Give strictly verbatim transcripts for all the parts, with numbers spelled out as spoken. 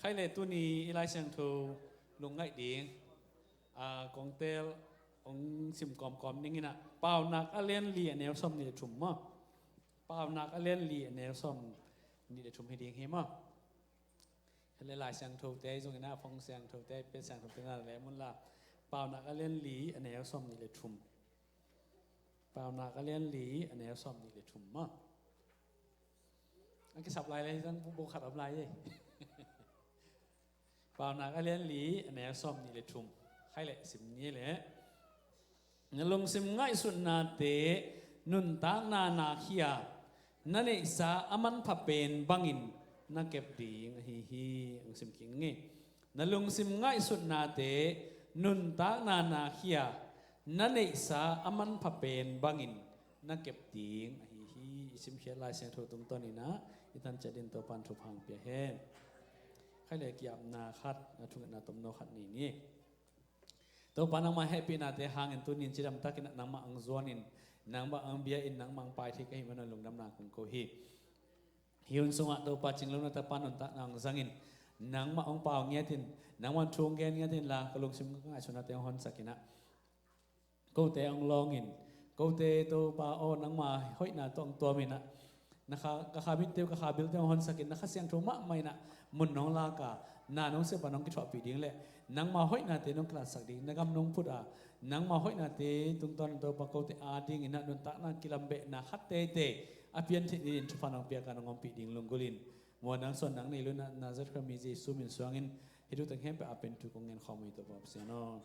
Khai le tuni i Lai Siangtho lungngaih ding a kongtel hong sim kawmkawm ding inah, Paunak a lian li a neu sawm nih le thum maw? Paunak a lian li a neu sawm nih le thum hi ding hi maw? Khai le Lai Siangthote zong inah, Phung Siangthote, Pian Siangthote na le mun la, Paunak a lian li a neu sawm nih le thum. Paunak a lian li a neu sawm nih le thum maw? A kisap lai le zang bu khat om lai e. Paunak a lian li a neu sawm nih le thum. Khai le sim ni le. Na lungsim ngaihsutnate nuntakna nakhia na neihsa a manpha pen bangin na kep ding ahi hi. Hong sim kik ni. Na lungsim ngaihsutnate nuntakna nakhia na neihsa a manpha pen bangin na kep ding ahi hi. I simkhiat Lai Siangtho tungtawn inah i tan ciat dingin Topa'n thupha hong pia hen. Khai le kiapna khat, a thungetna tomno khat nei ni. Topa, nangmah hehpihnate hangin tuni-in cidamtakin nangmah hong zuanin, nangmah hong bia-in, nangmah hong pai thei ka hih manin lungdamna kong ko hi. Hih hun sungah Topa, cinglo na tapa nuntakna hong zangin, nangmah hong pau ngiatin, nangmah thu hong gen ngiatin la, ka lungsim ka ngaihsutnate hong honsak inah, kote hong lawngin, kote Topa aw, nangma hoihna tawh hong tuam inah, na kha, ka kha bitte uh, ka kha bilte hong honsakin, na Kha Siangtho mahmah inah mun nong lak a, na nong sep a nong kithuahpih ding le nangma hoihnate nong kilatsak ding, na gam nong phut a, nangma hoihnate tungtawn Topa, kote ading inah nuntakna kilambehna khat teitei a piantheih ni-in thupha nong piak a, nong ompih ding lunggulhin. Muan nang, suan nang nei lo inah, Nazareth Khrih mi Jesu min suangin hih thu teng khempeuh a pen thu kong ngen khawm uh hi, Topa Pasian aw.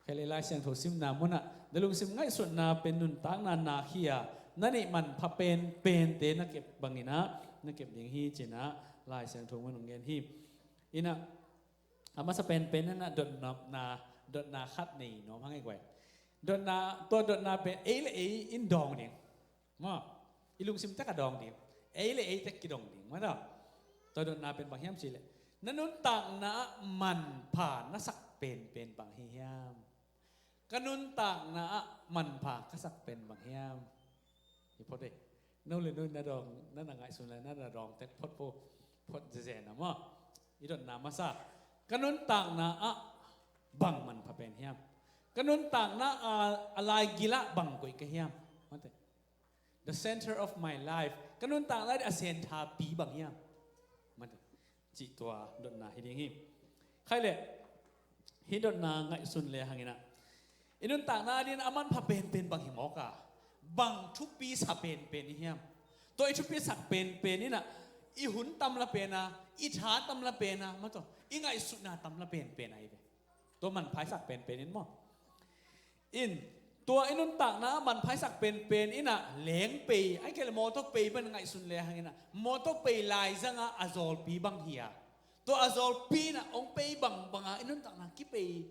Khai le Lai Siangtho simna munah, na lungsim ngaihsutna pen nuntakna nakhia na neih manpha penpente na kep bang inah na kep ding hi, ci-inah Lai Siangtho mun hong gen hi. Inah, a masa penpen inah dotna, dotna khat nei nuam hang ei guai. Dotna, tua dotna pen ei le ei in dawng ding. Maw, i lungsim tek a dawng ding. Ei le ei tek kidong ding. Maw, tua dotna pen bang hiam cih leh, na nuntakna ah manpha na sak penpen bang hi hiam? Ka nuntakna ah manpha ka sak pen bang hiam? Hi phot ei. No le no na dawng, na na ngaihsun le na na dawng tek phot po, phot zezen a maw. I dotna masa, ka nuntakna ah bang manpha pen hiam? Ka nuntakna a, a laigil ah bang koih ka hiam? Maw te. The center of my life. Ka nuntakna a senthapi bang hiam? Maw te. Cih tua dotna hi ding hi. Khai le, hih dotna ngaihsun le hang inah, i nuntakna ading a manpha penpen bang hi mawk a, bang thupi sa penpen i hiam? Tua i thupi sak penpen inah, i hun tam la pen a, i tha tam la pen a, maw tua, i ngaihsutna tam la penpen a hi ve. Tua manpha i sak penpen in maw. In, tua i nuntakna ah manpha i sak penpen inah leng pei, ahih kei leh mawtaw pei bang ngaihsun le hang inah, mawtaw pei laizang ah a zawlpi bang hi a, tua a zawlpi inah hong pei bangbang a i nuntakna kipei,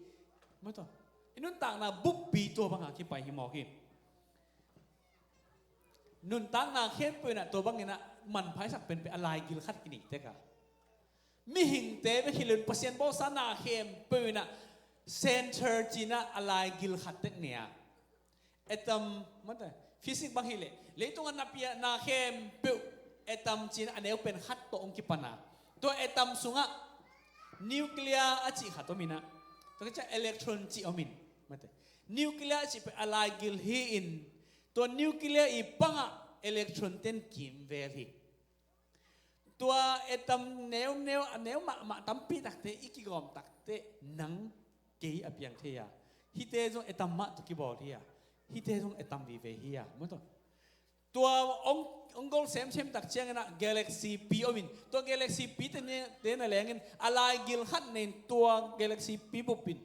maw tua, i nuntakna buppi tua bang a kipai hi mawk hi. Nuntakna khempeuh inah tua bang inah manpha i sak penpen a laigil khat kinei tek a. Mihingte bek hi lo-in Pasian bawlsa na khempeuh inah center ci-in ah a laigil khat tek nei a. Atom, maw te, physics bang hi leh, leitung a na pia na khempeuh atom ci-in ah a neu pen khat tawh hong kipan a. Tua atom sungah nuclear a cih khat om inah, tua ka ciah electron cih om in, maw te. Nuclear a cih pen a laigil hi-in, tua nuclear i pangah electron ten kimvel hi. Tua atom neuneu, a neu mahmah tampi takte i kigawm takteh nang kei a piang thei a. Hihte zong atom mah tawh kibawl hi a. Hihte zong atom vive hi a. Maw tua. Tua hong, hong gol semsem tak ciangin ah galaxy pi om in. Tua galaxy pi te ne, te na lengin a laigil khat nei in tua galaxy pi bup in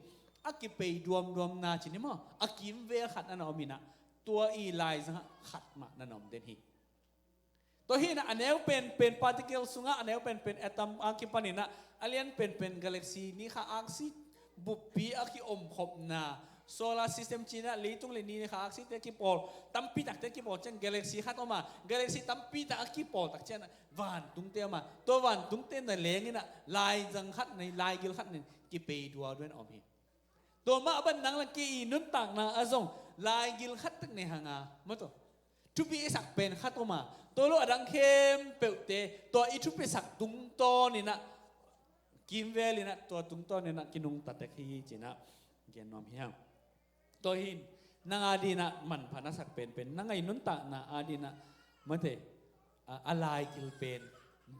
a kipei duamduam na ci ni maw. A kimvel khat na na om in ah. Tua i laizang ah khat mah na na om den hi. Tua hi-in ah a neu penpen particle sungah a neu penpen atom a kipanin ah a lian penpen galaxy ni kha aksi buppi a kiomkhopna solar system ci-in ah leitung le ni kha aksite kipawl tampi takte kipawl ciang galaxy khat om a galaxy tampi tak a kipawl tak ciang ah vantungte om a tua vantungte na lengin ah laizang khat nei laigil khat nei kipei duaduan om hi. Tua mah bang nang le kei i nuntakna ah zong laigil khat tek nei hang a maw tua. Thupi i sak pen khat om a tua lo a dang khempeuhte tua i thupi sak tungtawnin ah Kimvel in ah tua tungtawn in ah kinungta tek hi ci-in ah gen nuam hi hang. Tua hi-in nang ading in ah manpha na sak penpen, nang a i nuntakna ading in ah mate, a, a laigil pen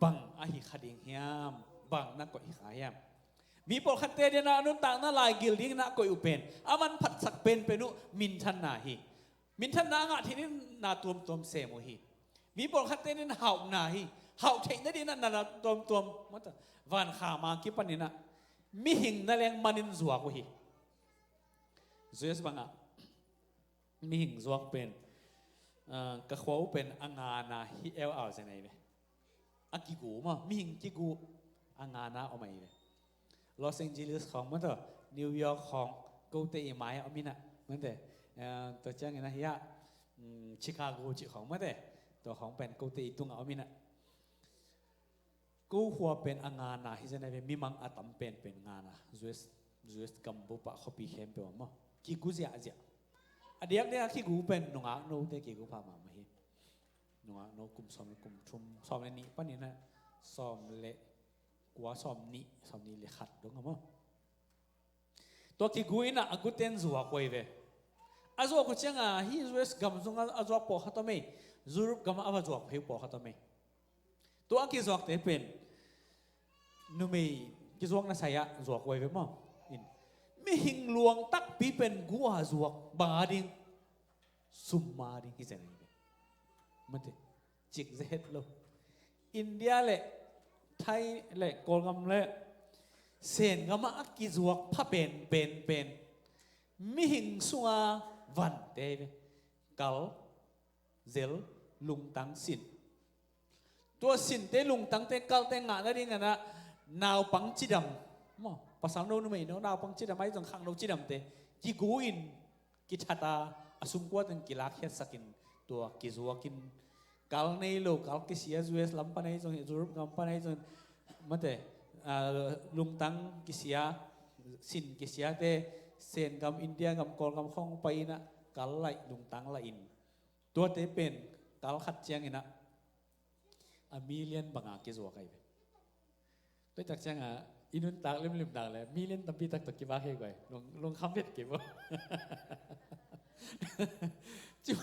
bang ahi kha ding hiam, bang na koih kha hiam? Mi pawlkhatte ading in ah a nuntakna laigil ding in ah koih uh pen, a manphatsak penpen uh minthanna hi. Minthanna a ngah theih nading in na tuamtuam sem uh hi. Mi pawlkhatte ading in ah hauhna hi. Hauh theih nading in ah na, na tuamtuam, mate, vankham a kipan in ah mihing na leng man in zuak uh hi. U S bangah mihing zuak pen, ah, ka khua uh pen a ngana hi, eu au zen ahi ve. A kigu maw, mihing kigu a ngana om ahi ve. Los Angeles khawng maw, tua New York khawng kote i mai-ah om in ah, mate, ah, tua ciangin ah hiah, mm, Chicago cih khawng mate, tua khawng pen kote i tungah om in ah. Ko khua pen a ngana hi zen ahi ve, mimang a tam penpen ngana. U S, U S gam bup ah khuapi khempeuh ah maw, kigu ziahziah. A diakdiak a kigu pen nungak note kigu pha mahmah hi. Nungak no kum sawm le kum thum, sawm le nih panin ah sawm le kua, sawm nih, sawm nih le khat dong ah maw. Tua kigu in ah a guten zuak uh ahi ve. A zuak uh ciangah hih U S gam sungah a zuak pawlkhat om ei. Europe gamah a va zuak phei uh pawlkhat om ei. Tua a kizuakte pen numei kizuakna sai-ah zuak uh ahi ve maw. In, mihing luang takpi pen gu a zuak bang ading, sum ma ding hi zen ahi ve. Mate, cik ze het lo. India le Thai le Kawlgam le Sen gamah a kizuak pha penpen pen mihing sunga vante ahi ve. Kal, zel, lungtang, sin. Tua sinte, lungtangte, kalte ngah nading in ah naupang cidam maw, pasal no, numei no, naupang cidam ahi zong khangno cidamte kigu in, kithat a, a sungkua teng kilakkhiatsakin tua kizuakin, kal nei lo, kal kisia, U S lam pan ahi zong, Europe gam pan ahi zong, mate, ah, lungtang kisia, sin kisiate, Sen gam, India gam, Kawlgam khawng pai in ah kal laih, lungtang laih in, tuate pen kal khat ciangin ah a million banga kizuak ahi ve. Tua tak ciangah i nuntak limlim tak le million tampi tak tawh kibak hi guai. Lung, lungkham het kei maw. Ci,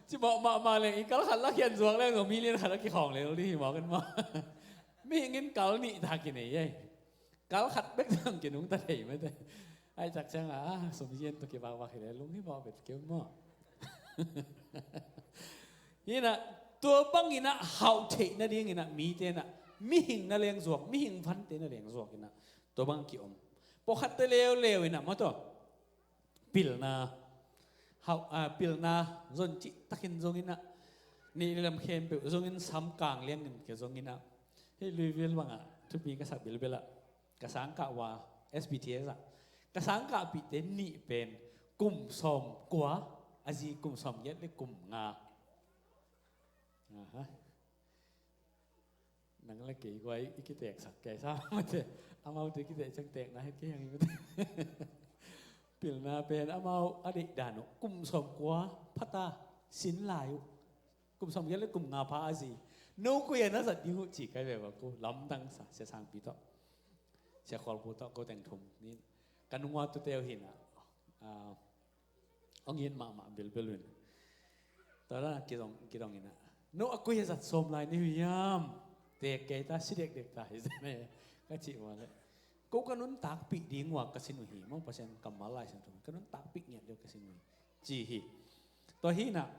ci mawh mahmah leng, i kal khat lakkhiat zuak leng zong million khat a kikhawng lel ding hi mawk in maw. Mihing in kal nih ta kinei ei. Kal khat bek zong kinungta thei mate. Ai tak ciangah, ah, sum yen tawh kibakbak hi le lung hi mawh bet keu maw. Hi in ah, tua bangin ah hauh theih nadingin ah mite in ah mihing na leng zuak, mihing vante na leng zuak in ah tua bang ki-om. Pawlkhatte leuleu in ah maw, tua pilna, hauh, ah, pilna zon cihtakin zong in ah, nih le lam khempeuh zong in, sam kang liangin kia zong in ah, hih Louisville bangah thupi ka sak bilbel ah, ka sangkah uh a, S B T S ah ka sangkahpihte nih pen kum sawm kua, a zi kum sawm giat le kum nga. Aha. Nang le kei guai i kiteksak kei sa mate. Amaute kitek ciang tekna het kei hang hi mate. Pilna pen amau a deih dan uh, kum sawm kua pha ta, sin lai uh. Kum sawm giat le kum nga pha a zi. No koi a na zat ding uh ci kai ve va ko, lamdang sa, Sia Sangpi tawh, Sia Khualpu tawh, ko teng thum ni. Ka nungua tute uh hi in ah, ah, hong it mahmah bilbel uh in. Tua dan kidong, kidong in ah, no a koi a zat sawm lai ni uh hiam? Tek kei ta, si dekdek ta hi zen e, ka cih uh a leh, ko ka nuntakpih ding uh a ka sin uh hi maw, Pasian kammal Lai Siangtho, ka nuntakpih ngiat ding uh ka sin uh hi, ci hi. Tua hi in ah,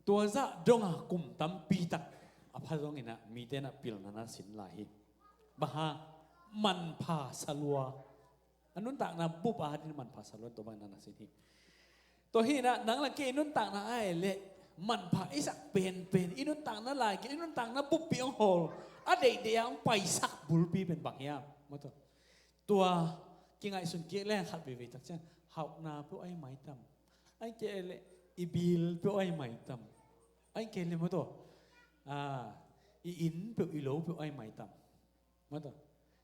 tua zah donga kum tampi tak a pha zongin ah mite in ah pilna na sin lai hi. Bang hang? Manpha sa lua. A nuntakna bup a ding manpha sa lua, tua bang na na sin hi. Tua hi in ah nang le kei i nuntakna ah leh manpha i sak penpen, i nuntakna lai, i nuntakna buppi hong hawl, a deihdeih a hong paisak bulpi pen bang hiam? Maw tua. Tua kingaihsun kik leng khat veivei tak ciang, hauhna peuh ahi maitam. Ahih kei leh i bil peuh ahi maitam. Ahih kei leh maw tua, ah, i inn peuh, i lo peuh ahi maitam. Maw tua.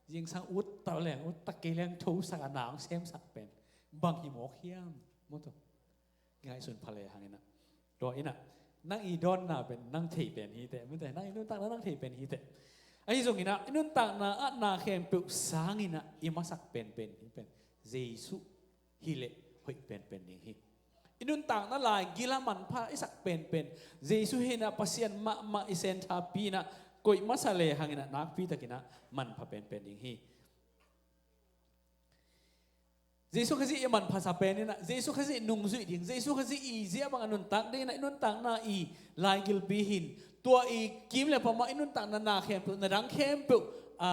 Zingsang ut ta leng, ut ta kei leng thosak a na hong semsak pen bang hi mawk hiam? Maw tua. Ngaihsun pha le hang in ah. Tua in ah, nang i dawnna pen nang thei pen hi teh, mate, nang i nuntakna nang thei pen hi teh. Ahi zongin ah i nuntakna ah na khempeuh sangin ah i masak penpen ding pen Jesu hileh hoih penpen ding hi. I nuntakna laigil ah manpha i sak penpen Jesu hi-in ah Pasian mahmah i senthapi-in ah koih masa lehangin ah nakpitakin ah manpha penpen ding hi. Jesu Khazih i manphasa pen in ah Jesu Khazih nungzuih ding, Jesu Khazih i ziah bang a nuntak ding in ah i nuntakna i laigilpi hi-in, tua i kim le pam ah i nuntakna na khempeuh, na dang khempeuh a,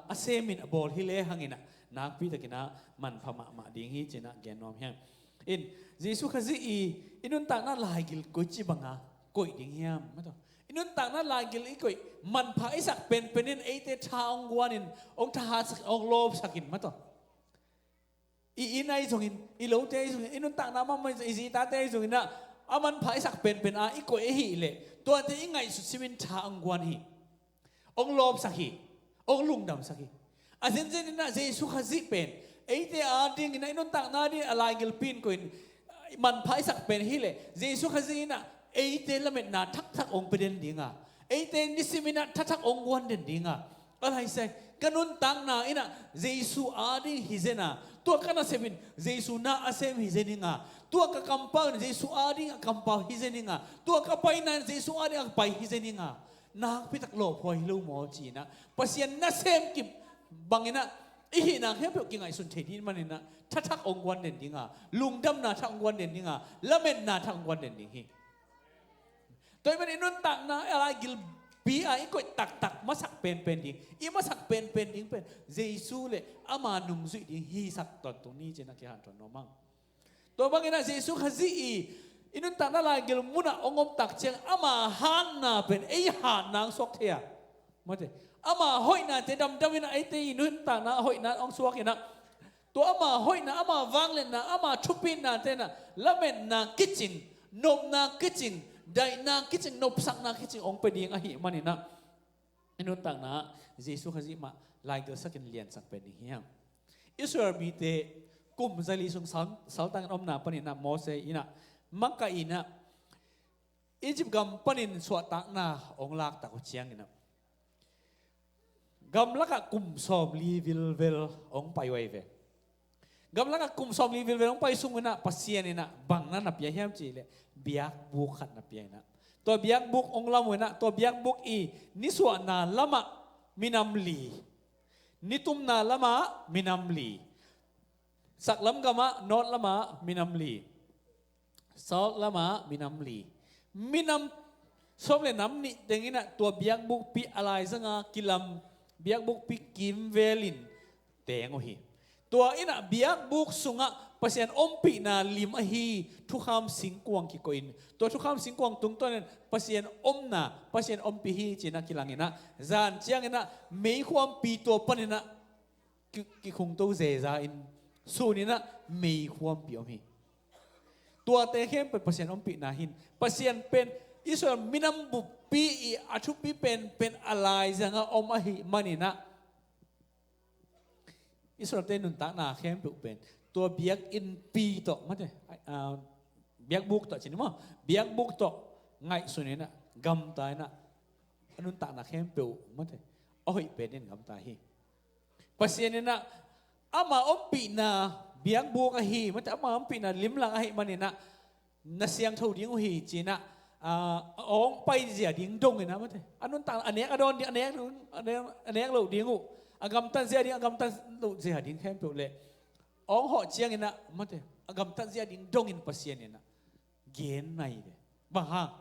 a semin a bawl hi lehangin ah nakpitakin ah manpha mahmah ding hi ci-in ah gen nuam hi hang. In, Jesu Khazih i, i nuntakna laigil koici banga koih ding hiam, mataw? I nuntakna laigil i koih manpha i sak penpen in eite tha hong guanin, hong thahatsak, hong lawpsakin, mataw? I inn ahi zongin, i lote ahi zongin, i nuntakna mahmah ahi zongin, i zi i tate ahi zongin ah a manpha i sak penpen a i koih ahih leh tuate i ngaihsut simin tha hong guan hi. Hong lawpsak hi. Hong lungdamsak hi. A zenzen in ah Jesu Khazih pen eite adingin ah i nuntakna dingin a laigilpi in koih in manpha i sak pen hileh Jesu Khazih in ah eite lametna thakthak hong pia den ding a, eite nisimin ah thathak hong guan den ding a, a laisai ka nuntakna in ah Jesu ading hi zen a, tua ka nasepin Jesu na a sem hi zen ing a, tua ka kampau in Jesu ading a kampau hi zen ing a, tua ka paina in Jesu ading a pai hi zen ing a, nakpitak lawphuai hi lo maw ci-in ah Pasian nasem kip bangin ah i hihna khempeuh kingaihsun thei ding manin ah thathak hong guan den ding a, lungdamna thak hong guan den ding a, lametna thak hong guan den ding hi. Tua ahih manin i nuntakna a laigilpi a i koih taktak masak penpen ding, i masak penpen ding pen Jesu le ama nungzuih ding hisak tawntung ni ci-in ah kihanthawn nuam hang. Tua bangin ah Jesu Khazih i, i nuntakna laigil munah hong om tak ciang ama hatna pen ei hatna hong suak thei a, mate, ama hoihnate damdamin ah eite i nuntakna hoihna hong suakin ah tua ama hoihna, ama vangliatna, ama thupinate in ah lametna kicing, nopna kicing, daihna kicing, nopsakna kicing hong pia ding ahih manin ah i nuntakna ah Jesu Khazih mah laigilsakin liansak pen ding hi hang. Israel mite kum zali sung sal, saltangin omna panin ah Moses in ah makaih in ah Egypt gam panin suahtakna hong laktak uh ciangin ah gamlakah kum sawmli vilvel hong pai uh ahi ve. Gamlakah kum sawmli vilvel hong pai sung in ah Pasian in ah bang na na pia hiam cih leh biakbuk khat na pia in ah, tua biakbuk hong lam uh in ah tua biakbuk i nisuahna lamah minam li, nitumna lamah minam li, saklam gamah, north lamah minam li, south lamah minam li, minam sawm le nam nih teng in ah tua biakbukpi a laizanga kilam, biakbukpi kimvelin teng uh hi. Tua in ah biakbuk sungah Pasian ompihna lim ahi thukham singkuang kikoih in, tua thukham singkuang tungtawnin Pasian omna, Pasian ompih hi ci-in ah kilang in ah zan ciangin ah meikhuampi tua panin ah ki, kikhungto zeza in, sun in ah meikhuampi om hi. Tuate khempeuh Pasian ompihna hi-in, Pasian pen Israel minam buppi i a thupi penpen a laizanga om ahih manin ah Israelte nuntakna khempeuh pen tua biakinnpi tawh, mate, ah, biakbuk tawh ci ni maw, biakbuk tawh ngaihsun in ah gamta in ah a nuntakna khempeuh, mate, a hoih pen in gamta hi. Pasian in ah ama ompihna biakbuk ahi, mate, ama ompihna limlang ahih manin ah na siangtho ding uh hi ci-in ah, ah, a hong pai zia ding dong in ah, mate, a nuntak a nek a dawn ding, a nek, a nek, a nek loh ding uh, a gamtat zia ding, a gamtat loh zia ding khempeuh le a hong hawh ciangin ah, mate, a gamtat zia ding dongin Pasian in ah gen nai ve. Bang hang?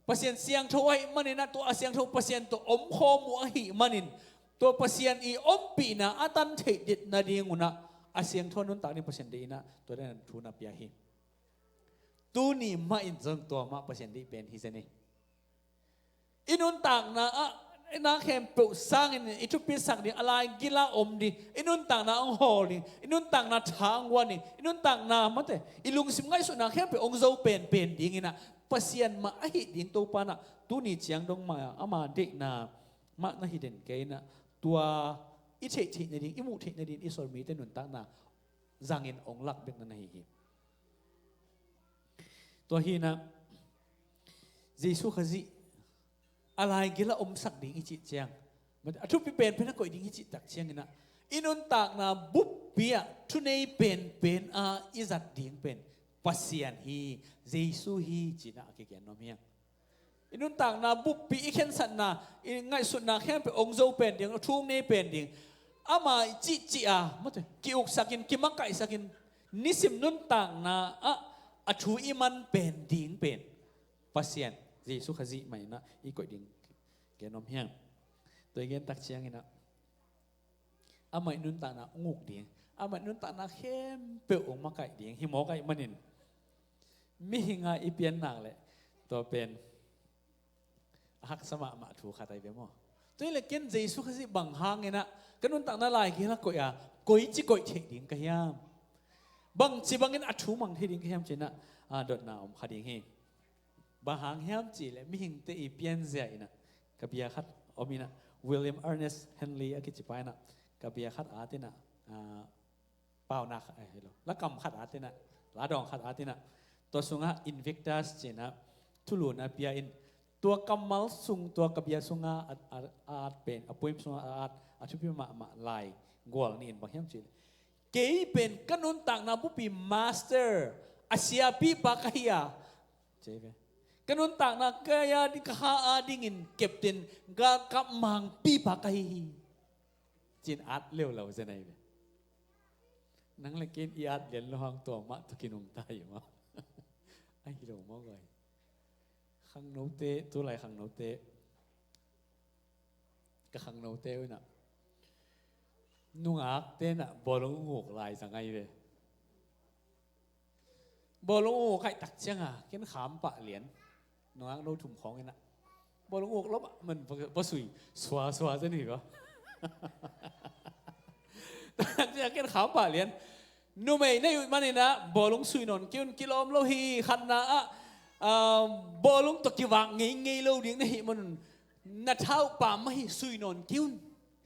Pasian siangtho ahih manin ah tua a siangtho Pasian tawh omkhawm uh ahih manin tua Pasian i ompihna a tan theih det nadingun ah a siangtho nuntak ding Pasian deih in ah tua dan thu na pia hi. Tuni mah in zong tua mah Pasian deih pen hi zen hi. I nuntakna ah na khempeuh sangin i thupisak ding, a laigil ah om ding, i nuntakna hong hawl ding, i nuntakna tha hong guan ding, i nuntakna, mate, i lungsim ngaihsutna khempeuh hong zo penpen dingin ah Pasian mah ahih ding Topa in ah tuni ciang dong mah ama deihna mah na hi den kei in ah tua i theih theih nading, i muh theih nading i Israel mite nuntakna zangin hong lak bekna na hi hi. Tua hi in ah Jesu Khazih a laigil ah omsak ding i cih ciang A thupi penpen a koih ding hi cih tak ciangin ah, i nuntakna buppi ah thunei penpen a i zat ding pen Pasian hi, Jesu hi, ci-in ah a kigen nuam hi hang. I nuntakna buppi, i khensatna, i ngaihsutna khempeuh hong zo pen ding, thu hong nei pen ding. Ama cihcih a, mate, ki-uksakin, kimakaihsakin, nisim nuntakna ah a thu i man pen ding pen Pasian, Jesu Khazih mah in ah i koih ding gen nuam hi hang. Tua i gen tak ciangin ah, amah i nuntakna hong uk ding, amah i nuntakna khempeuh hong makaih ding hi mawk ahih manin, mihing a i pian nak leh tua pen a haksa mahmah thu khat ahi ve maw. Tua hi leh ken Jesu Khazih bang hangin ah ka nuntakna lai gel ah koih a, koici koih theih ding ka hiam? Bangci bangin a thu mang thei ding ka hiam ci-in ah, a, dotna om kha ding hi. Bang hang hiam cih leh mihingte i pianzia in ah, ka bia khat om in ah, William Ernest Henley a kici pa in ah, ka bia khat at in ah, a, paunak, eh, hi lo, lakam khat at in ah, ladawng khat at in ah, tua sungah Invictus ci-in ah thulu na pia in, tua kammal sung, tua ka bia sungah a, a, a at pen, a poem sungah a at, a thupi mahmah lai gual nih in bang hiam cih leh, kei pen ka nuntakna buppi master, a siapipa ka hi a, ci hi ve. Ka nuntakna kei a ding, ka ha a dingin captain, galkap mangpipa ka hi hi, ci-in at leuleu zen ahi ve. Nang le ken i at lian lo hang tua mah tawh kinungta hi maw? Ahi lo maw guai. Khangnote, tulai khangnote, ka khangnote uh in ah, nungakte in ah bawlung uk lai zang ahi ve. Bawlung uk kaih tak ciang a, ken kham pah lian. Nungak no thum khawng in ah, bawlung uk lo mah man va, va sui suasua zen hi va. Tak ciang ken kham pah lian. Numei na hih manin ah bawlung sui nawn kei un, kilawm lo hi. Khatna ah, ah, bawlung tawh kivak ngeingei lo ding na hih manun, na thau pam mah hi, sui nawn kei un.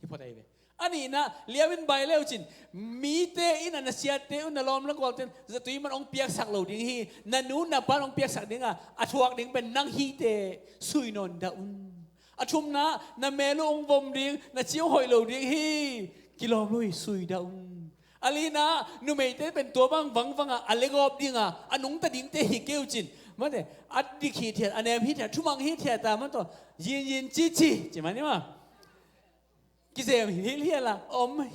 Hi phot ahi ve. A nihna, liamin bai leu cin, mite in ah, na siate un, na lawm na gualte un zatui man hong piaksak lo ding hi. Na nu na pan hong piaksak ding a, a thuak ding pen nang hi teh, sui nawn dah un. A thumna, na mel uh hong vom ding, na ci hong hoih lo ding hi. Kilawm lo hi, sui dah un. A lina, numeite pen tua bang vangvang a, a legawp ding a, a nungta dingte hi kei uh cin, mate, a dik hithiat, a nem hithiat, thumang hithiat a, mate, yin yin ci ci, ci mah ni maw. Kizem hilhial a, om,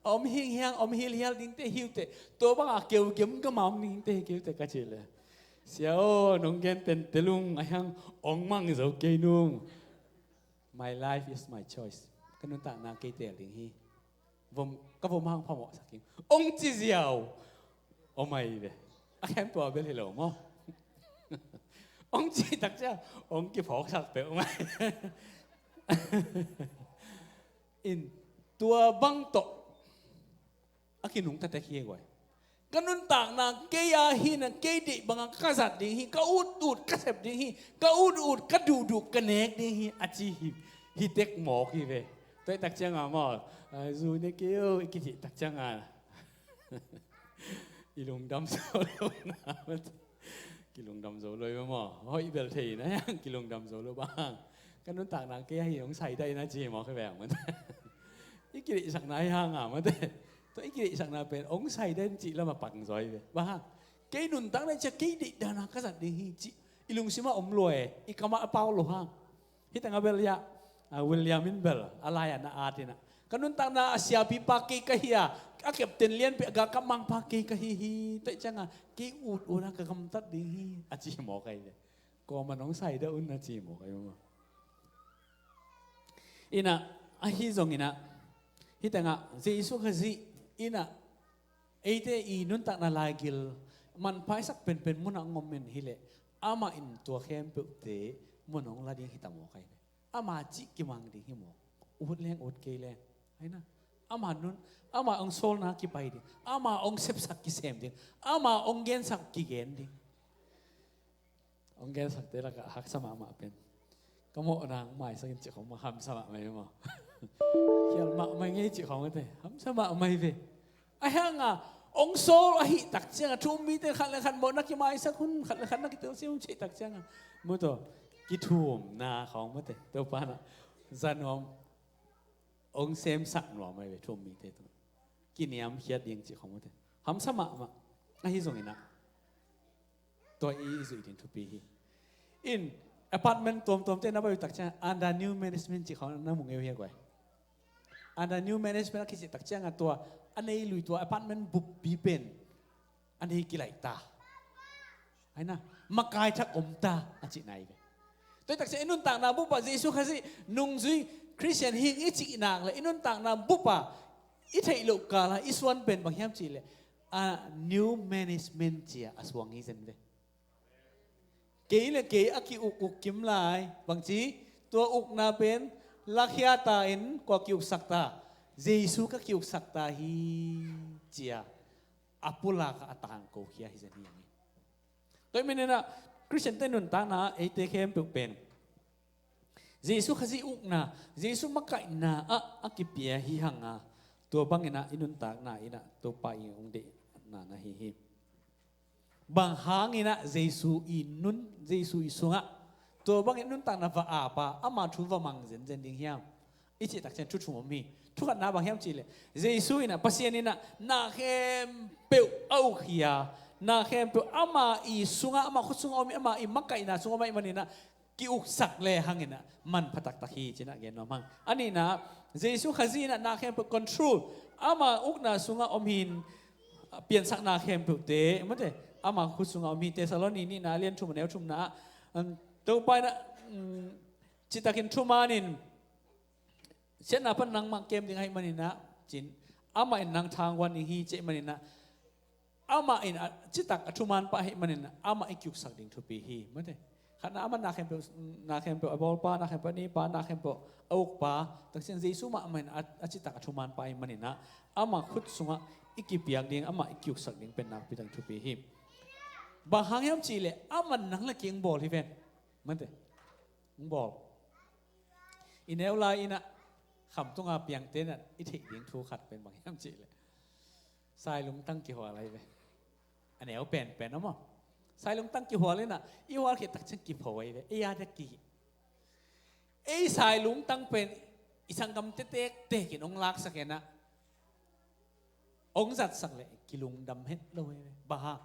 om hing hiang, om hilhial dingte hi uh teh, tua bang a keu gem gam a om dingte hi kei uh teh ka ci leh, sia aw, nong gen pen telung a hiang, ong mang zo kei nung. My life is my choice. Ka nuntakna kei teel ding hi. Vom, ka vom hang phamawhsak ing, ong ci ziau. Om ahi ve. A khempeuh a bel hi lo maw? Ong ci tak ciang ong kiphawksak peuh om ahi. In, tua bang tawh a kinungta tek hi guai. Ka nuntakna kei a hi na, kei deih banga ka zat ding hi, ka ut ut ka sep ding hi, ka ut ut ka duhduh ka nek ding hi, a ci hi, hi tek mawk hi ve. Tua hi tak cianga maw, a, zu ne kei o, i kicih tak cianga i lungdam zo lo na. Kilungdam zo lo i maw? Hoih bel thei na hiang, kilungdam zo lo bang hang? Ka nuntakna kei a hi, hong saidah in a ci hi mawk hi ve ang mate. I kideihsakna hi hanga mate. Tua i kideihsakna pen hong saidah in cih lama pang zaw hi ve. Bang hang? Kei nuntakna i cia kei deih dana ka zat ding hi cih i lungsima om lua e, i kama a pau lo hang. Hi tanga bel ya, a, William in bel a lai-ah na at in a, ka nuntakna a siapipa kei ka hi a, a captain lianpi a galkap mangpa kei ka hi hi. Tua hi cianga kei ut ut a ka gamtat ding hi, a ci mawk ahi ve. Kawman hong saidah un a ci mawk ahi maw? Ina, ahi zongina, hi tanga Jesu Khazih ina, eite i nuntakna laigil manpha i sak penpen munah hong om in hileh, amah in tua khempeuhte mun hong la ding hi ta mawk ahi ve. Ama cih kimang ding hi mawk. Ut leng ut kei leng, aina, ama nun, ama hong sawlna kipai ding, ama hong sepsak kisem ding, ama hong gensak kigen ding. Hong gensakte lakah haksa mahmah pen, ka mawhna hong maisak in cih khong mah hamsa mahmah hi maw? Khial mahmah ngei cih khong ate hamsa mahmah hi ve. A hianga hong sawl ahih tak cianga thu um mite khat le khat mawhna kimaisak hun, khat le khat na kitelsiam hun cih tak cianga, mawtaw, kithumna khong mawte, Topa na za nuam. Hong semsak nuam ahi ve, thu um mite tungah kiniamkhiat ding cih khong mute. Hamsa mahmah. Ahi zongin ah tua i zuih ding thupi hi. In apartment tuamtuamte na bai uh tak ciang under new management cih khong na mu ngei uh hi a guai. Under new management a kicih tak ciangah tua a nei lui tua apartment buppi pen a nei kilaih ta. Aina, makai thak om ta a cihna hi ve. Tua hi tak ciang i nuntakna bupah Jesu Khazih nungzui Khristian hing i cih nak le i nuntakna bupah i theih loh kala i suan pen bang hiam cihleh a new management cia a suang hi zen ve. Kei le kei a ki-uk uk kim lai bangci, tua ukna pen lakhia ta in kua ki-uksak ta? Jesu ka ki-uksak ta hi cia a pulak a tangko khia hi zen hi ang hi. Tua hi maninah Khristiante nuntakna eite khempeuh pen Jesu Khazih ukna, Jesu makaihna ah a kipia hi hanga, tua banginah i nuntakna inah Topa i hong deihna na hi hi. Bang hanginah Jesu i nun, Jesu i sungah tua bangin nuntakna va apa, ama thu va mang zenzen ding hiam? I cih tak ciang thu thum om hi. Thu khatna bang hiam cihleh Jesu inah, Pasian inah na khempeuh a uk hi a, na khempeuh ama i sungah, ama khut sungah om hi, ama i makaihna sungah om ahih maninah ki-uksak le hanginah manpha taktak hi cinah gen nuam hang. A nihna, Jesu Khazih inah na khempeuh control, ama ukna sungah om hin, piansakna khempeuhte mate ama khut sungah om hi. Thessaloni nihna lian thum a neu thumna ah, um, Topa inah, um, citakin thumanin siatna pan nangmah kem ding ahih maninah cin, amah in nang thangguan ding hi cih maninah amah in a citak a thuman pah ahih manin amah i ki-uksak ding thupi hi mate. Khatna amah na khempeuh, na khempeuh a bawlpa, na khempeuh a nipa, na khempeuh a ukpa, tak ciang Jesu mahmah in a, a citak a thuman pah ahih maninah amah khut sungah i kipiak ding, amah i ki-uksak ding pen nakpi tak thupi hi. Bang hang hiam cihleh amah nang le kei hong bawl hi ven mate. Hong bawl. I neu lai inah khamtunga piangte inah i theih ding thu khat pen bang hiam cihleh sai lungtang kihual ahi ve. A neu penpen a maw? Sai lungtang kihual inah i hual khit tak ciang kipho ahi ve. Ei a dek ki, ei sai lungtang pen i sanggamte tektek in hong laksak inah hong zatsak leh kilungdam het lo ahi ve. Bang hang?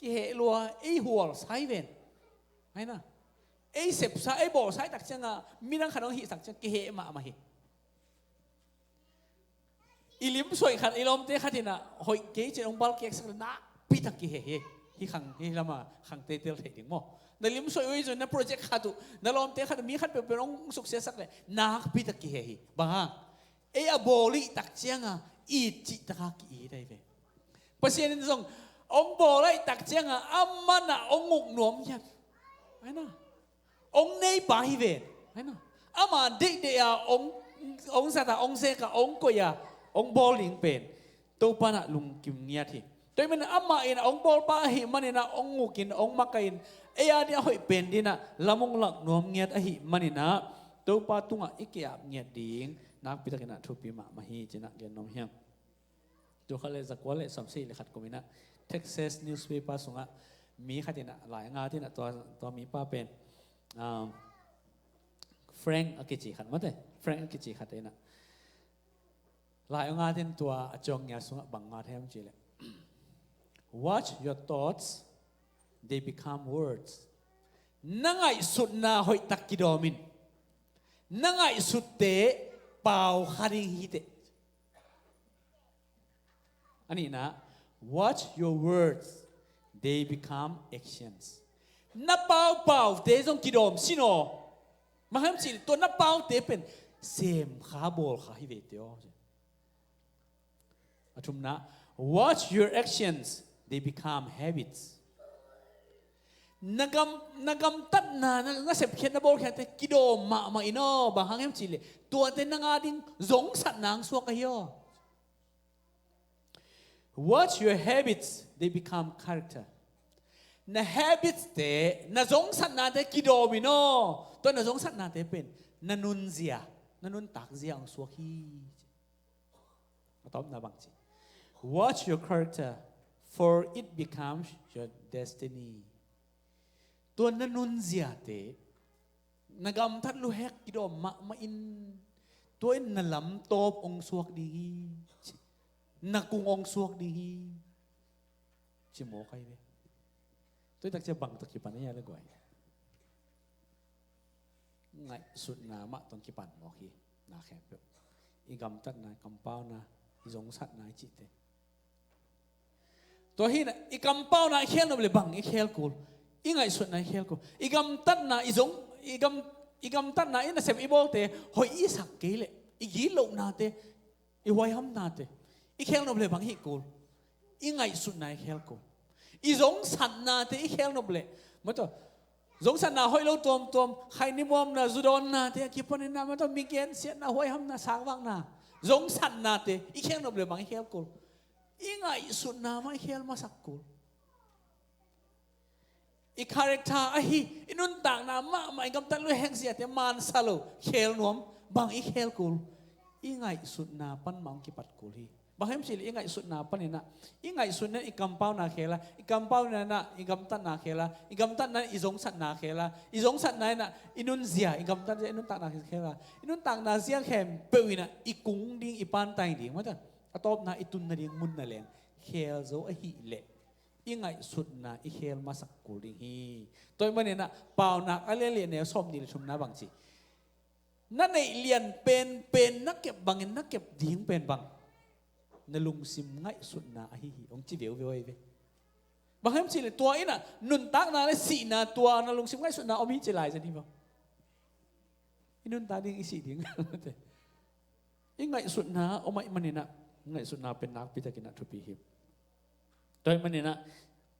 Kiheh lua, ei hual sai ven. Aina, ei sepsa, ei bawlsa i tak cianga midang khat hong hihsak ciang kiheh mahmah hi. I limsuaih khat, i lawmte khat inah hoih kei cin hong balkeksak le nakpitak kiheh hi. Hih khang, hih lama khang teitel theih ding maw? Na limsuaih uh hi zong na project khat uh, na lawmte khat uh, mi khat peuhpeuh hong suksiasak le nakpitak kiheh hi. Bang hang? Ei a bawl ih tak cianga it cihtaka ki-it ahi ve. Pasian in zong hong bawl ahih tak cianga aman ah hong uk nuam hiam? Aina, hong neipa hi ven. Aina, ama deihdeih a hong, hong zat a, hong zek a, hong koih a, hong bawl ding pen Topa nah lungkim ngiat hi. Tua hi manin amah in hong bawlpa ahih maninah hong ukin hong makaih in ei a ding a hoih pen dinah lam hong lak nuam ngiat ahih maninah Topa tungah i ki-ap ngiat ding nakpitakinah thupi mahmah hi cinah gen nuam hiam? Tul khat le zakua le sawmsagih le khat kuminah Texas newspaper sungah mi khatinah lai a ngat inah tua, tua mipa pen, um, Frank a kici khat mate, Frank a kici khat inah lai a ngat in tua a ciang ngia sungah bang ngat hiam cihleh, watch your thoughts, they become words. Na ngaihsutna hoihtak kidawm in. Na ngaihsutte pau kha ding hi teh. A nihna, watch your words, they become actions. Na paupaute zong kidawm sin aw. Bang hiam cihleh tua na paute pen semkha bawlkha hi ve teh aw. A thumna, watch your actions, they become habits. Na gam, na gamtatna, na, na sepkhiat, na bawlkhiatte kidawm mahmah in aw. Bang hang hiam cihleh tuate nang a ding zongsatna hong suak ahi aw. Watch your habits, they become character. Na habits te, na zongsatnate kidawm in aw. Tua na zongsatnate pen na nunzia, na nuntakzia hong suak hi. A tawpna bang ci? Watch your character, for it becomes your destiny. Tua na nunziate, na gamtat luhek kidawm mahmah in Tua in na lamtawp hong suak ding hi, ci. Na kung hong suak ding hi, ci mawk ahi ve. Tua hi tak ciang bang tawh kipan a hia le guai? Ngaihsutna mah tawh kipan mawk hi. Na khempeuh, i gamtatna, i kampauna, i zongsatna i cihte. Tua hi na, i kampauna i khel nop le bang i khel kul? I ngaihsutna i khel kul? I gamtatna, i zong, i gam, i gamtatna, i nasem i bawlte hoih i sak kei leh, i gitlohnate, i huaihamnate i khel nop le bang hih kul? I ngaihsutna i khel kul? I zongsatnate i khel nop le, mataw, zongsatna hoih lo tuamtuam, khaini muamna, zu dawnnate a kipanin na, mataw, mi gensiatna, huaihamna, sangvakna, zongsatnate i khel nop le bang i khel kul? I ngaihsutna mah i khel masak kul. I character ahi, i nuntakna mahmah, i gamtat luheng ziate mansa lo khel nuam, bang i khel kul? I ngaihsutna pan mah hong kipat kul hi. Bang hiam cih leh i ngaihsutna panin ah, i ngaihsutna in i kampauna khel a, i kampauna in ah i gamtatna khel a, i gamtatna in i zongsatna khel a, i zongsatna in ah i nunzia, i gamtatzia, i nuntakna khel a, i nuntakna zia khempeuh in ah i kung ding, i pantai ding, mataw, a tawpna i tunna ding mun nangawn khel zo ahih leh, i ngaihsutna i khel masak kul ding hi. Tua ahih manin ah Paunak a lian li, a neu sawmnih le thumna bang ci? Na neih lian penpen na kep bangin na kep ding pen bang? Na lungsim ngaihsutna ahi hi, hong ci veuveu ahi ve. Bang hiam cih leh tua in ah nuntakna le sihna, tua na lungsim ngaihsutna om hi ci lai zen hi bang. I nuntak ding, i sih ding. I ngaihsutna om ahih manin ah, ngaihsutna pen nakpi takin ah thupi hi. Tua ahih manin ah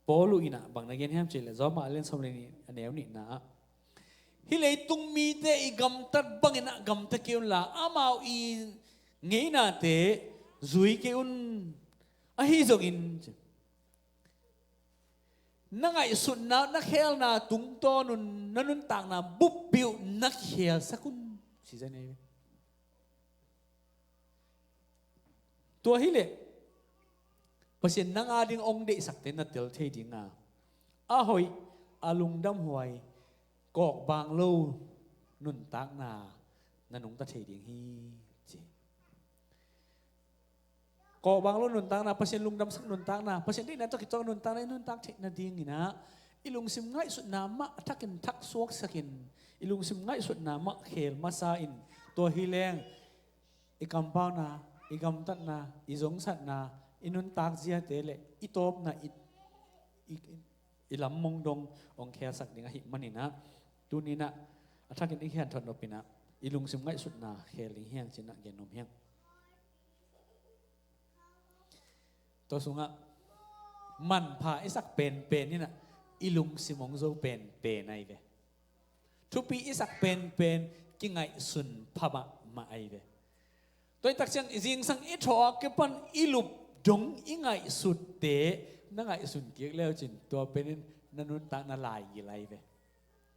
Paul in ah bang na gen hiam cih leh, Roma a lian sawm le nih, a neu nihna ah, hih leitung mite i gamtat bangin ah gamta kei un la, amau i ngeinate zui kei un. Ahi zongin, na ngaihsutna, na khelna tungtawn un na nuntakna buppi uh na kikhelsak un, ci zen hi. Tua hi leh Pasian nang a ding hong deihsakte na tel thei ding a, a hoih, a lungdamhuai, kawkbang lo nuntakna na nungta thei ding hi, ci. Kawkbang lo nuntakna, Pasian lungdamsak nuntakna, Pasian deihna tawh kituak nuntakna i nuntak theih nadingin ah, i lungsim ngaihsutna mah a thakin thak suaksakin, i lungsim ngaihsutna mah khel masa in, tua hi leng i kampauna, i gamtatna, i zongsatna, i nuntak ziate le i tawpna, i, i, i lam mong dong hong khelsak ding ahih manin ah, tuni-in ah a thakin i khen thot nop in ah, i lungsim ngaihsutna khel ding hi hang ci-in ah gen nuam hi hang. Tua sungah manpha i sak penpen in ah i lungsim hong zo penpen ahi ve. Thupi i sak penpen kingaihsun pha mahmah ahi ve. Tua hi tak ciang zingsang i thawh a kipan i lup dong i ngaihsutte na ngaihsun kik le uh cin, tua pen in na nuntakna laigil ahi ve.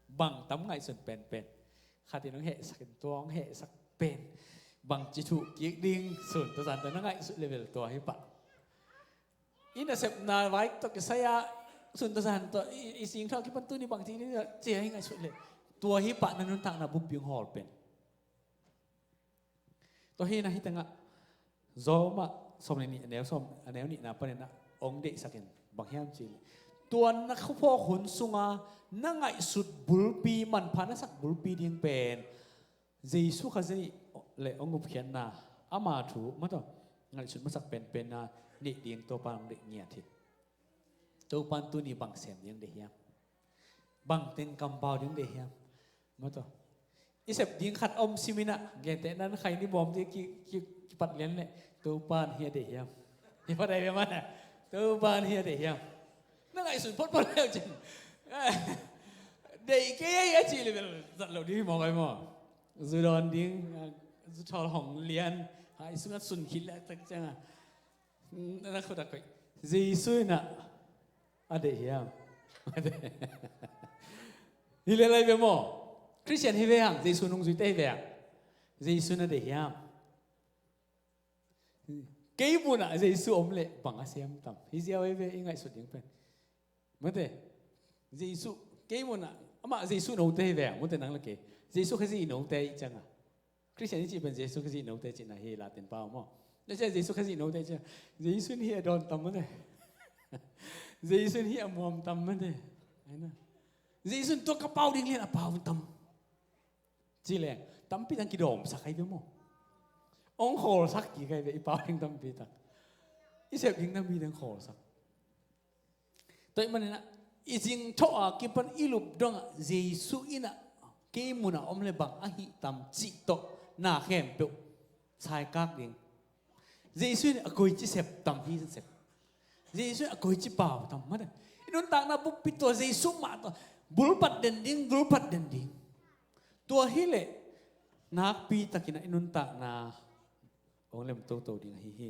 Bang tam ngaihsun penpen. Khat in hong hehsak in, tua hong hehsak pen bangci thuh kik ding, sun tawh zan tawh na ngaihsut level tua hi pah. I nasepna vai tawh kisai-a sun tawh zan tawh i, i singthoh a kipan tuni bangci ding cia hi ngaihsut le, tua hi pah na nuntakna buppi hong hawl pen. Tua hi-in ah hih tengah Roma sawm le nih, a neu sawm, a neu nihna panin ah hong deihsak in, bang hiam cih leh, tua na khuaphawk hun sunga na ngaihsut bulpi, manpha na sak bulpi ding pen Jesu Khazih le hong gupkhiatna, ama thu, mataw, ngaihsut masak penpen na neih ding Topa'n hong deih ngiat hi. Topa'n tuni bang sem ding deih hiam? Bang teng kampau ding deih hiam? Mataw, i sep ding khat om sim in ah, gentehna in khaini muamte ki, ki, kipat lian leh, Topa'n hih a deih hiam? Hi pah dai ve man a, Topa'n hih a deih hiam? Na ngaihsun photphot le uh cin, deih kei ei a cih le bel zat lo ding hi mawk ai maw. Zu dawn ding, zu thawl hong lian, hai sungah sun khit le tak ciang a, na khut a koih, Jesu in ah a deih hiam? Hi lel lai ve maw. Khristian hi ve hang, Jesu nungzuite hi ve hang, Jesu in a deih hiam? Kei munah Jesu om leh bang a sem tam? Hi ziau ei ve i ngaihsut ding pen. Mate, Jesu, kei munah, amah Jesu note hi ve hang, mate, nang le kei Jesu Khazih i note i ciang a, Khristian i cih pen Jesu Khazih note cihna hi, Latin pau maw. Na cia Jesu Khazih note cia, Jesu in hih a dawn tam mate. Jesu in hih a muam tam mate. Aina. Jesu in tua ka pau ding lian a pau tam. Ci leng tampi tang kidawmsak ahi ve maw. Ong khawlsak kik ahi ve i pau ding tampi tang. I sep ding tampi tang khawlsak. Tua ahih maninah i zingthawh a kipan i lup dongah Jesu inah kei munah om le bang ahi tam cih tawh na khempeuh saikak ding. Jesu in a koici sep tam hi sep. Jesu in a koici pau tam mate. I nuntakna buppi tua Jesu mah tawh bulpat den ding, bulpat den ding. Tua hileh nakpi takinah i nuntakna ong lem toto ding ahi hi.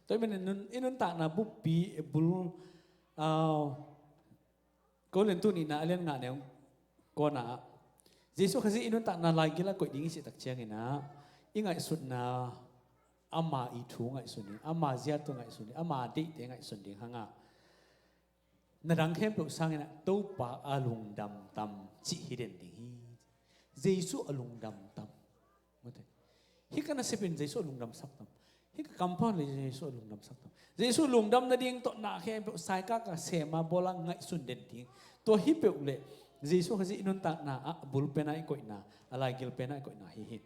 Tua ahih manin nun, i nuntakna buppi e bul, ah, Korintu nihna a lian nga neu kona ah Jesu Khazih i nuntakna laigil a koih ding i cihtak cianginah i ngaihsutna ama i thu ngaihsun ding, ama ziatu ngaihsun ding, ama deihte ngaihsun ding hanga. Na dang khempeuh sanginah Topa a lungdam tam cih hi den ding hi. Jesu a lungdam tam. Mate. Hih ka nasepin Jesu a lungdamsak tam. Hih ka kampau le Jesu a lungdamsak tam. Jesu lungdam nading tawh na khempeuh saikak a sema bawla ngaihsun den ding. Tua hi peuh le Jesu Khazih i nuntakna ah a bulpena i koihna, a laigilpena i koihna hi hi.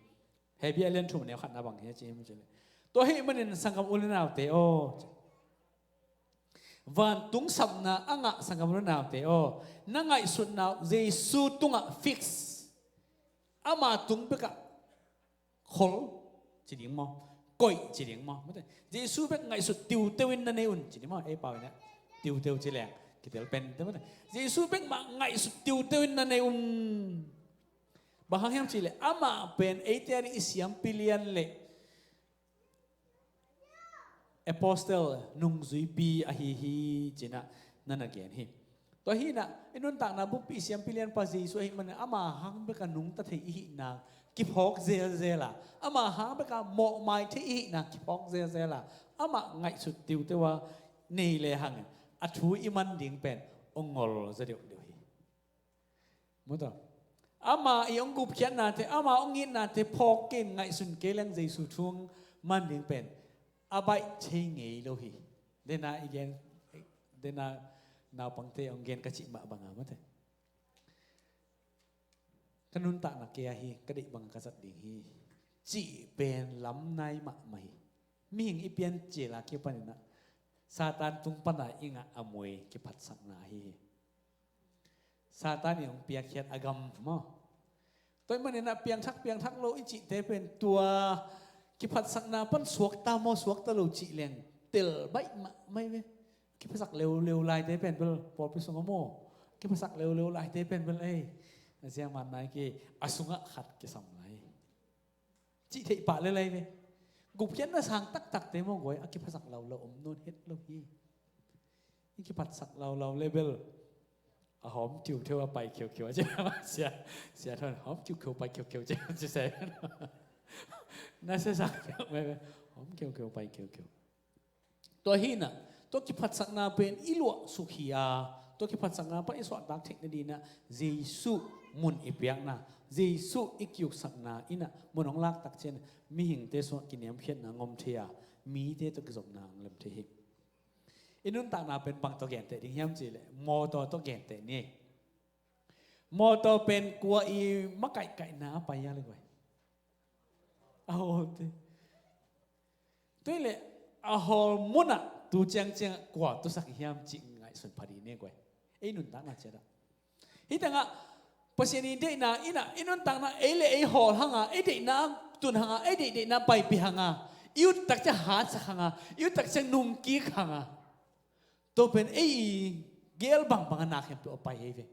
Hebru a lian thum neu khatna bang hi a ci hi mu ci le. Tua hi manin sanggam u le naute aw. Vantung sapna a ngah sanggam u le naute aw, na ngaihsutna uh Jesu tungah fix. Ama tung bekah khol ci ding maw, koih ci ding maw. Mate. Jesu bek ngaihsut tiuteu in na nei un ci ding maw. Ei pau inah tiuteu ci leng kitel pen te mate. Jesu bek mah ngaihsut tiuteu in na nei un. Bang hang hiam cih leh amah pen eite a ding i siampi lian le apostle nungzuipi ahi hi cinah na na gen hi. Tua hinah i nuntakna buppi siampi lianpa Jesu ahi manin ama hang beka nungta thei i hih nang kiphawk zelzel a, ama hang beka mawhmai thei i hih nang kiphawk zelzel a, amah ngaihsut tiuteu a nei le hangin a thu i man ding pen ong ngol zaw deuhdeuh hi. Muta. Ama i ong gupkhiatnate, ama ong itnate phawk kei in ngaihsun kei leng Jesu thu man ding pen a baih thei ngei lo hi. Dena i gen, dena naupangte ong gen ka cih mah banga mate. Ka nuntakna kei ahi, ka deih banga ka zat ding hi cih pen lam nai mahmah hi. Mihing i piancil a kipaninah Satan tung pana i ngah a mui kiphatsakna ahi hi. Satan i hong piakkhiat a gam maw. Tua i maninah piangthak piangthak lo i cihte pen tua kiphatsakna pan suakta maw suakta lo cih leng tel baih mahmah hi ve. Kiphasak leuleu laite pen bel pawlpi sungah maw, kiphasak leuleu laite pen bel ei a ziangman nai kei a sungah khat kisam lai. Cih theih pah lelai ve. Gupkhiatna sang taktakte maw guai a kiphasak laulau om nawn het lo hi. I kiphasak laulau le bel a hawm kiukheu a pai khiukheu a cia sia sia thawn hawm kiukheu pai khiukheu cia cia sai. Na sia sak mai ve. Hawm kiukheu pai khiukheu. Tua hinah tua kiphatsakna pen i luahsuk hi a, tua kiphatsakna pan i suahtak theih nadinah Jesu mun i piakna, Jesu i kiuksakna inah mun hong laktak cianah mihingte sungah kiniamkhiatna ngom thei a, mite tawh kizopna ang lem thei hi. I nuntakna pen bang tawh genteh ding hiam cihleh mawtaw tawh genteh ni. Mawtaw pen kua i makaihkaihna a pai a le guai. A hawlte. Tua hileh a hawl munah tu ciangciangah kua tusak hiam cih ngaihsun pha dih ni guai. Ei nuntakna ciatah hih tengah Pasian i deihna inah i nuntakna ei le ei hawl hanga, ei deihna tun hanga, ei deih deihna paipih hanga, i uttak ciang hatsak hanga, i uttak ciang nungkik hanga. Tua pen ei i gel bangbang a na khempeuh a pai hi ve.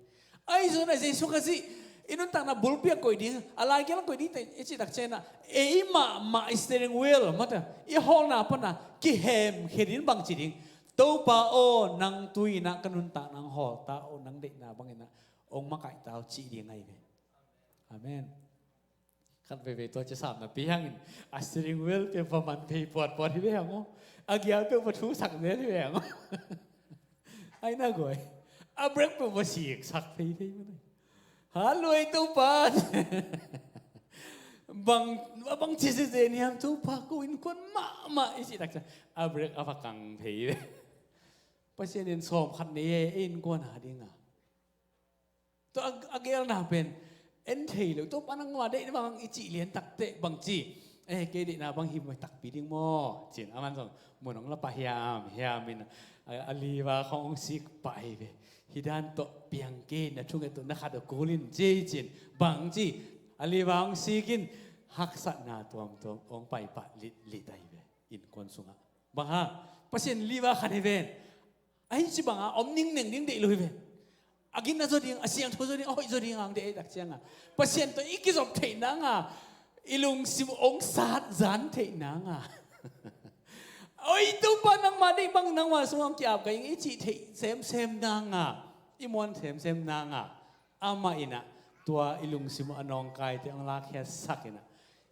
Ahi zongin a Jesu Khazih i nuntakna bulpi a koih ding, a laigel a koih ding teh i cihtak cianah ei mahmah i steering wheel mate i hawlna pana kihemkhia ding bangci ding. Topa aw, nang tu inah ka nuntakna hong hawlta aw, nang deihna banginah hong makaihta aw cih ding ahi ve. Amen. Khat veivei tua cia sam napi hangin a steering wheel peuh va man phei puatpuat hi ve hang aw. A gear peuh va thusak zel hi ve hang aw. Ai na guai. A brake peuh va siksak phei phei mate. Halluai Topa. Bang, bang ci zeze niam Topa, ko innkuan mahmah i cih tak ciang a brake a va kang phei ve. Pasian in sawm khat nei e, ei innkuan a ding a. Tua a, a gelna pen en thei lo. Topa nangma deihna bang i cih lian tak teh bang ci, eh, kei deihna bang hi mai takpi ding maw? Ci-in aman zong mun hong la pah hiam hiam in a, a liva khawng hong sik pah hi ve. Hih dan tawh piang kei, na thunget tawh na khat a kul in ci ci-in bang ci, a liva hong sik in haksatna tuamtuam hong paipah litlit ahi ve. Innkuan sungah bang hang? Pasian liva khat hi ven. Ahi ci banga om ningneng ding deih lo hi ve. A gina zaw ding, a siangtho zaw ding, a hoih zaw ding ang deih tak cianga Pasian tawh i kizop theih nanga, i lungsim hong sat zan theih nanga, oi Topa nangma deih bang nangma sungah hong ki-ap ka ing i cih theih semsem nanga, i muan semsem nanga, amah inah tua i lungsim a nawngkaite hong lakkhiatsak inah,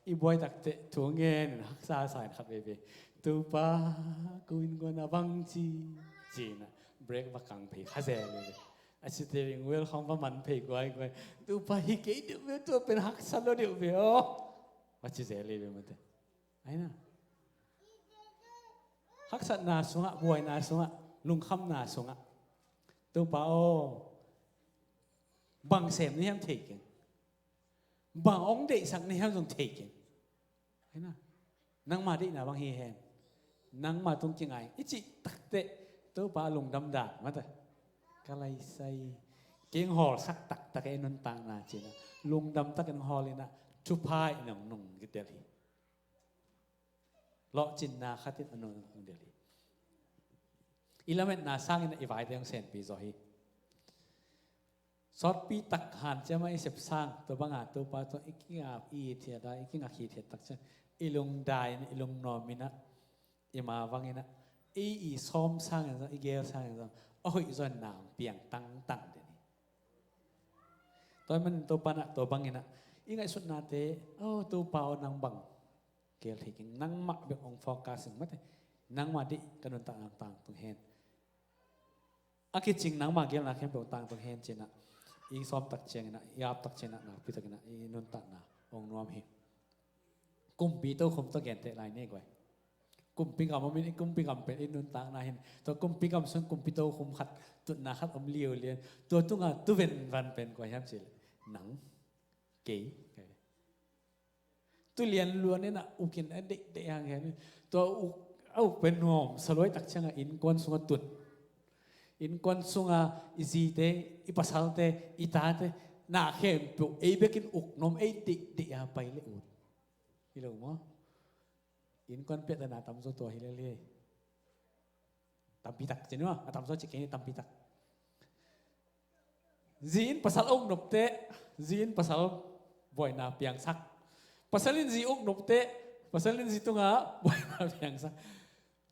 i buai takteh thu ngen in haksa sa in khat veve, Topa, ko innkuan a bang ci, ci inah brake va kang phei kha zel veve. A steering wheel khawng va man phei guaiguai. Topa, hi kei deuh ve, tua pen haksa lo deuh ve aw, va ci zel veve mate. Aina, haksatna sungah, buaina sungah, lungkhamna sungah, Topa aw, bang sem na hiam thei keng. Bang hong deihsak na hiam zong thei keng. Aina, nangma deihna bang hi hen. Nangma tung kingai i cih takteh Topa lungdam dan mata, ka laisai, keng hawlsak taktak e nuntakna ci inah, lungdam takin hong hawl inah, thupha in hong nung kitel hi. Lawhcinna khatin a nung del hi. I lametna sangin i vaite hong senpi zaw hi. Sawtpi tak hanciam a i sep sang, tua banga Topa tawh i kingap, i ithiat a, i kingak hithiat tak ciang, i lungdai in, i lungnuam inah, i mavang inah, i, i sawm sangin zong, i gel sangin zong a hoih zaw in na hong piang tangtang den hi. Tua manin Topa inah tua bang inah i ngaihsutnate, oh Topa aw, nang bang gel thei keng, nangmah bek hong focus in mate, nangmah deih ka nuntakna tangtung hen. A kicing nangmah gelna khempeuh tangtung hen ci inah, i sawm tak ciang inah, i ap tak ciang inah, nakpi tak inah i nuntakna hong nuam hi. Kumpi tokhom tawh genteh lai ni guai. Kumpi gam om in, i kumpi gam pen i nuntakna hi in, tua kumpi gam sung kumpi tokhom khat, tutna khat om liulian, tua tunga tuvenvan pen kua hiam cih leh nang, kei, kei. Tu lianluan inah uk in a deihdeih hang hian in, tua uk, a uk pen nuamsa lua i tak cianga innkuan sunga tun, innkuan sunga i zite, i pasalte, i tate, na khempeuh ei bekin uk nuam, ei deihdeih a pai le ut hi lo maw? Innkuan piahtana tamzaw tua hi lel hi. Tampi tak ci ni maw, a tamzaw ci kei ni, tampi tak. Zi in pasal a uk nopteh, zi in pasal buaina piangsak. Pasal in zi uk nopteh, pasal in zi tunga buaina piangsak.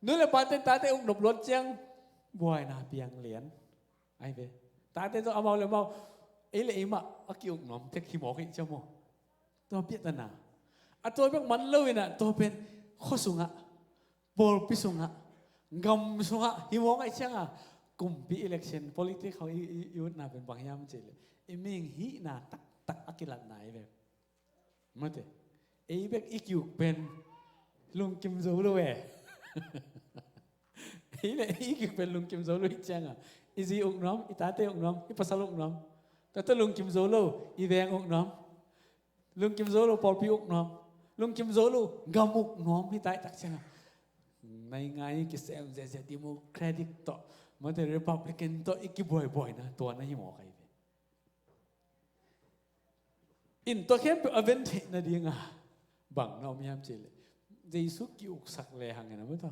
Nu le pate in tate uk nop luat ciang buaina piang lian. Ai ve. Tate tawh amau le amau, ei le ei mah a ki-uk nuam tek hi mawk hi cia maw? Tua piahtana. A tua bek man lo inah, tua pen khua sungah, pawlpi sungah, gam sungah hi mawk ahih cianga, kumpi election, politics khawng i, i, i utna pen bang hiam cih leh, i mihing hihna taktak a kilatna hi ve. Mate, ei bek i ki-uk pen lungkim zo lo e. Ei le ei i ki-uk pen lungkim zo lo hi cianga, i zi uk nuam, i tate uk nuam, i pasal uk nuam. Tate lungkim zo lo, i veng uk nuam. Lungkim zo lo, pawlpi uk nuam. Lungkim zo lo, gam uk nuam hi ta i tak cianga, naingngan i kisem ziahziah, Democratic tawh, mate, Republican tawh i kibuaibuaina tua na hi mawk ahi ve. In tua khempeuh a ven theih nadinga bang na om hiam cih leh, Jesu ki-uksak lehang in a, mate,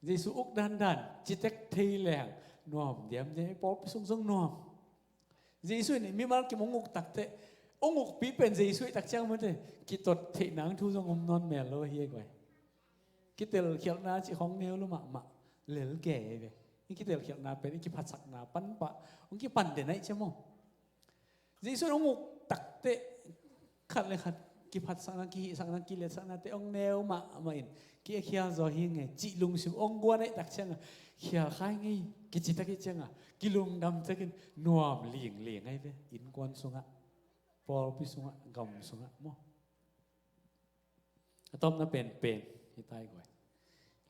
Jesu uk dandan citek thei lehang nuam diam, diam, i pawlpi sung zong nuam. Jesu in mimal kim hong uk takteh, hong ukpi pen Jesu i tak ciang, mate, kitot theih nang thu zong om nawn mel lo hi e guai. Kitelkhialhna cih khawng neu lo mahmah, lel kei ve. I kitelkhialhna pen i kiphatsakna pan pah hong kipan den aih cia maw? Jesu in hong uk takteh khat le khat kiphatsakna, kihihsakna, kiletsaknate hong neu mahmah in, ki-etkhial zaw hi nge cih lungsim hong guan aih tak cianga, khial khai ngei, kici tak ih cianga, kilungdam takin nuam lingling aih ve. Innkuan sungah, pawlpi sungah, gam sungah maw? A tawpna penpen hi tai guai.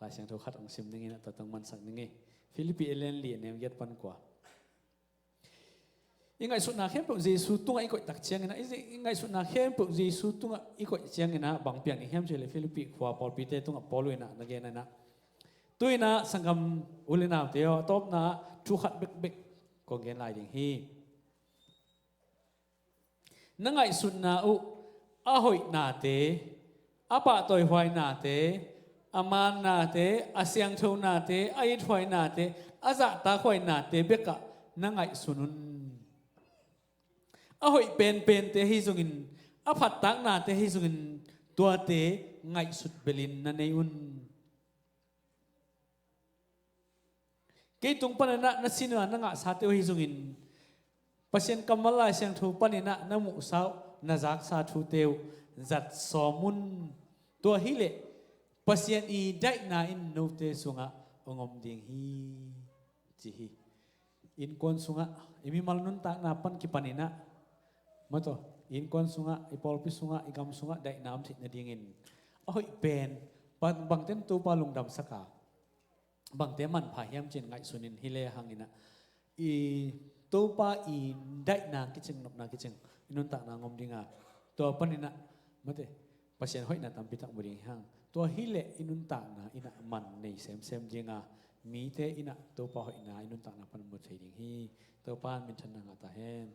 Lai Siangtho khat hong sim ning in a, tua tawh mansak ning ei. Philippi a lian li, a neu giat pan kua. I ngaihsutna khempeuh Jesu tungah i koih tak ciangin a, i ngaihsutna khempeuh Jesu tungah i koih ciangin a, bang piang ding hiam cih leh Philippi khua pawlpite tungah Paul in a na gen in a, tu in a sanggam u le naute aw, a tawpna thu khat bekbek kong gen lai ding hi. Na ngaihsutna uh a hoihnate, a pahtawihuainate, a mannate, a siangthonate, a ithuainate, a zahtakhuainate bekah na ngaihsun un. A hoih penpente hi zongin, a phattaknate hi zongin, tuate ngaihsut belin na nei un. Kei tung panin a na sin uh a na ngahsate uh hi zongin, Pasian kammal Lai Siangtho panin a na muhsa uh, na zaksa thute uh zat sawm un. Tua hileh Pasian i daihna in note sungah hong om ding hi, ci hi. Innkuan sungah, i mimal nuntakna pan kipanin a, maw taw, innkuan sungah, i pawlpi sungah, i gam sungah daihna om theih nadingin a hoih pen, bang, bangten Topa lungdamsak a, bangte manpha hiam ci-in ngaihsunin hi le hangin a, i Topa i daihna kicing, nopna kicing i nuntakna ngom ding a, tua panin a, mate, Pasian hoihna tampi tak mu ding hi hang. Tua hileh i nuntakna in a man nei semsem ding a, mite in a Topa hoihna i nuntakna pan mu thei ding hi. Topa in minthanna ngah ta hen.